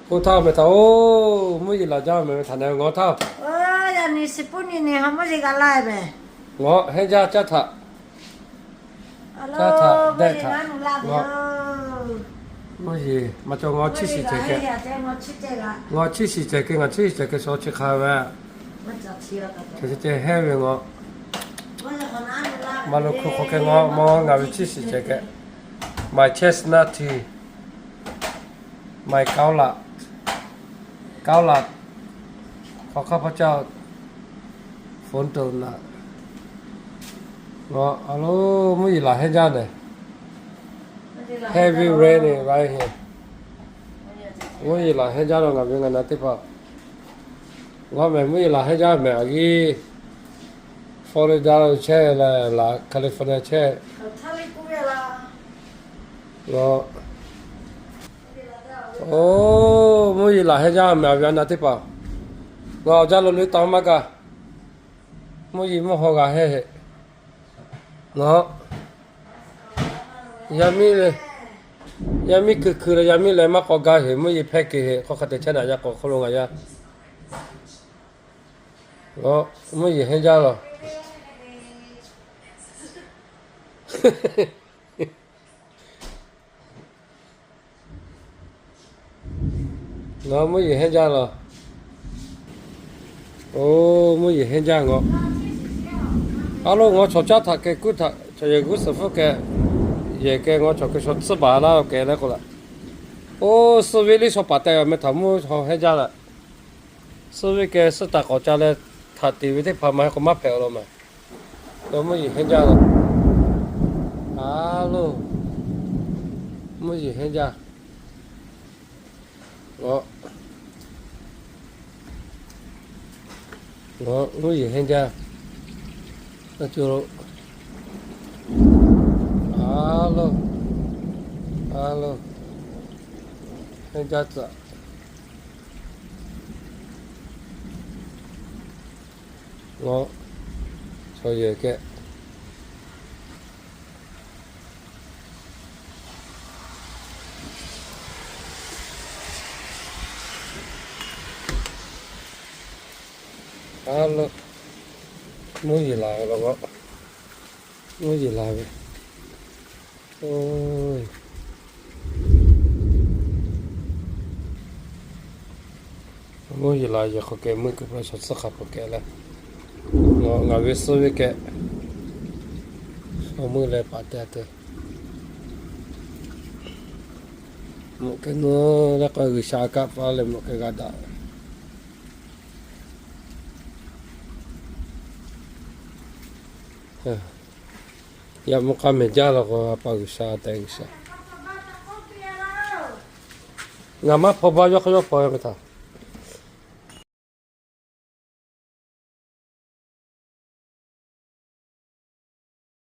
K'oˆ htaˇ meh htaꞈ oˬ, mvuhˇ yeˬ laˬ jaˇ meh ve htaꞈ na ngawˬ htaˇ, ngaˬ hehnˇ jaˇ caˇ htaꞈ, caˇ htaꞈ dehˆ htaꞈ, mvuhˇ yeˬ maˇ cawˬ, ngaˬ chiˇ shiˍ cehˬ keh, ngaˬ chiˇ shiˍ cehˬ keh, ngaˬ chiˇ shiˍ cehˬ keh shaw chi hk'a ve, ceh hehnˇ ve ngaˬ maˇ lo hk'oˆ hk'aw keh ngaˬ mawˇ ngaˬ ve chiˇ shiˍ cehˬ keh, my chestnut tea, my เกาลัด เกาลัด ขอข้าพเจ้า ฝนตกหนัก Ngaˬ a lo, mvuhˇ yeˬ laˬ hehnˇ jaˇ nehˬ, heavy rain right here. Mvuhˇ yeˬ laˬ hehnˇ jaˇ lo ngaˬ ve ngaˬ na teˇ hpaˍ. Ngaˬ meh mvuhˇ yeˬ laˬ hehnˇ jaˇ meh a geh, Florida lo chehˇ leh laˬ California chehˇ. Ngaˬ, oˬ, mvuhˇ yeˬ laˬ hehnˇ jaˇ meh a ve a na teˇ hpaˍ. Ngaˬ awˬ jaˇ lo leuˉ taˍ maˇ gaˬ. Mvuhˇ yeˬ mvuhˇ haw g'a hehnˇ heˆ. Ngaˬ, yaˇ miˇ le, yaˇ miˇ hkui hkui leh yaˇ miˇ leh maˇ k'awꞈ gaˇ heˆ. Mvuhˇ yeˬ hpehˇ keu heˆ. Hk'aw hk'a te chehˇ naꞈ yaˇ k'awꞈ hk'oˆ lo ngaˬ yaˇ. Ngaˬ, mvuhˇ yeˬ hehnˇ jaˇ la. Ngaˬ mvuhˇ yeˬ hehnˇ jaˇ la. Oˬ, mvuhˇ yeˬ hehnˇ jaˇ ngaˬ. A lo, ngaˬ chaw caˇ htaꞈ keh kuˉ htaꞈ chaw yehˬ g'uˇ suhˍ hpfuhˇ keh, yehˬ keh ngaˬ chaw keh shaw tcuhˉ baˬ laˇ keh leh k'oˆ laˬ. Oˬ, suh ve liˇ shaw paˍ tehꞈ meh htaꞈ mvuhˇ haw hehnˇ jaˇ la. Suh ve keh suh taˍ k'awꞈ ca leh htaꞈ te ve teˇ hpaˍ maˇ heˆ k'o maˇ hpehꞈ a law meh. Ngaˬ mvuhˇ yeˬ hehnˇ jaˇ la. A lo, mvuhˇ yeˬ hehnˇ jaˇ. Ngaˬ, ngaˬ mvuhˇ yeˬ hehnˇ jaˇ. A lo, a lo, hehnˇ jaˇ tcuhꞈ. Ngaˬ chaw yehˬ keh, a lo, mvuhˇ yeˬ laˬ ve la ngaˬ, mvuhˇ yeˬ laˬ ve. Oˬ, mvuhˇ yeˬ laˬ yehˬ hk'aw keh meuˇ kuiˬ hpawˇ shaw tcuhˉ hk'a hpawˇ keh leh, ngaˬ ve suh ve keh, shaw meuˇ leh paˍ te te. Mvuhꞈ keh nu leh k'o G'uiˬsha a kaˆ paˍ leh mvuhꞈ keh g'a daꞈ. Yaꞈ mvuhˇ k'aˇ mehˍ jaˇ la k'o, a pa G'uiˬsha tehꞈ G'uiˬsha. Ngaˬ maˇ hpaw baˇ yawˇ hk'aˇ yawˇ hpaw ve htaꞈ.